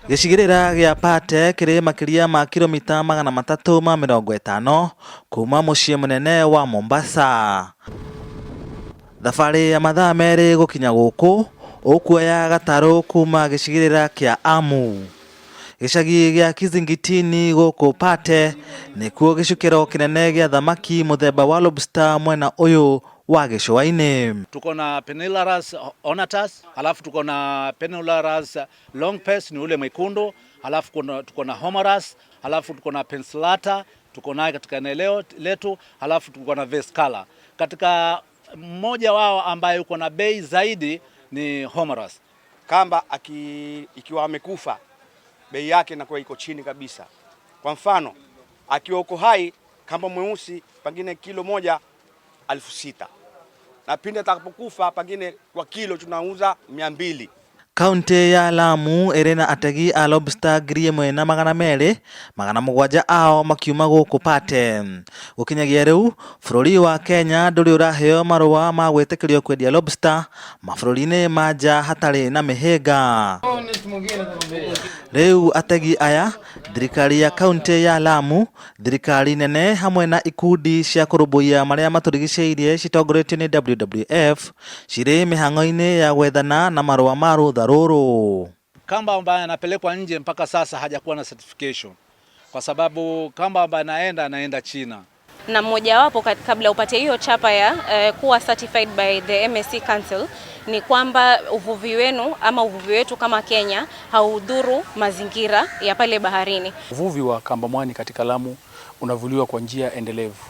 Gĩcigĩrĩra gĩa Pate kĩrĩ makĩria ma kilomita 350 kuma mũciĩ mũnene wa Mombasa. Thabarĩ ya mathaa 2 gũkinya gũkũ ũkuoya gatarũ kuma gĩcigĩrĩra kĩa Amu. Gĩcagi gĩa Kizingitini gũkũ Pate nĩkuo gĩcukĩro kĩnene gĩa thamaki mũthemba wa lobster mwena ũyũ wa gĩcũa-inĩ. Tuko na Panulirus ornatus, halafu tuko na Panulirus longipes ni ule mwekundu, halafu tuko na Homarus, halafu tuko na Pencilata tuko naye katika eneo letu, halafu tuko na Versicolor. Katika mmoja wao ambaye uko na bei zaidi ni Homarus. Kamba ikiwa amekufa bei yake inakuwa iko chini kabisa. Kwa mfano akiwa uko hai kamba mweusi pengine kilo moja 6,000, na pindi atakapokufa pengine kwa kilo tunauza 200. Kaunti ya Lamu ĩrĩ na ategi a lobster 1,200, 700 ao makiuma gũkũ Pate. Gũkinyagia rĩu bũrũri wa Kenya ndũrĩ ũraheo marũa ma gwĩtĩkĩrio kwendia lobster mabũrũri-inĩ ma nja hatarĩ na mĩhĩnga. Rĩu ategi aya, thirikari ya kaunti ya Lamu, thirikari nene hamwe na ikundi cia kũrũmbũiya marĩa matũrigicĩirie citongoretio nĩ WWF cirĩ mĩhang'o-inĩ ya gwethana na marũa ma rũtha rũrũ. Kamba ambaye anapelekwa nje mpaka sasa hajakuwa na certification, kwa sababu kamba ambaye anaenda China. Na mmojawapo kabla upate hiyo chapa ya kuwa certified by the MSC Council ni kwamba uvuvi wenu ama uvuvi wetu kama Kenya haudhuru mazingira ya pale baharini. Uvuvi wa kamba mwani katika Lamu unavuliwa kwa njia endelevu.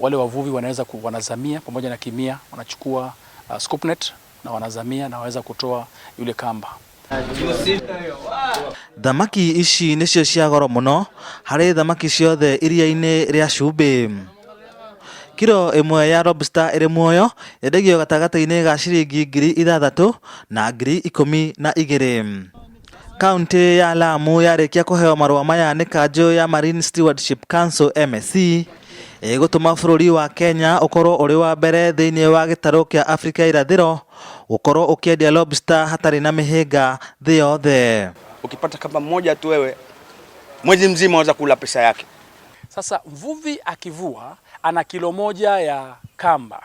Wale wavuvi wanaweza wanazamia pamoja na kimia, wanachukua scoop net na wanazamia na waweza kutoa yule kamba. Thamaki ici nĩcio cia goro mũno harĩ thamaki ciothe iria-inĩ rĩa cumbĩ. Kiro ĩmwe ya lobster ĩrĩ muoyo yendagio gatagatĩ-inĩ ga ciringi 6,000 na 12,000. Kaunti ya Lamu yarĩkia kũheo marũa maya nĩ kanjũ ya Marine Stewardship Council MSC ĩgũtũma bũrũri wa Kenya ũkorwo ũrĩ wa mbere thĩinĩ wa gĩtarũ kĩa Afrika irathĩro gũkorwo ũkĩendia lobster hatarĩ na mĩhĩnga thĩ yothe. Ukipata kamba mmoja tu wewe mwezi mzima unaweza kula pesa yake. Sasa mvuvi akivua ana kilo moja ya kamba.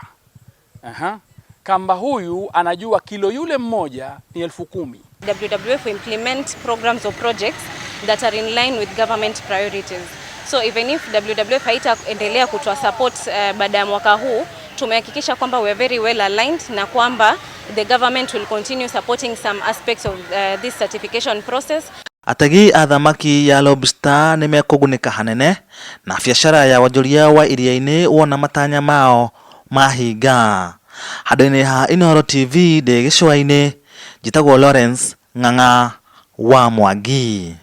Aha. Kamba huyu anajua kilo yule mmoja ni 10,000. WWF implement programs or projects that are in line with government priorities. So even if WWF haitaendelea kutoa support baada ya mwaka huu, tumehakikisha kwamba we are very well aligned na kwamba the government will continue supporting some aspects of this certification process. Ategi a thamaki ya lobster nĩ mekũgunĩka hanene na biacara ya wonjoria wa iria-inĩ wona matanya mao mahinga. Handũ-inĩ ha Inooro TV ndĩ gĩcũa-inĩ, njĩtagwo Lawrence Ng'ang'a wa Mwangi.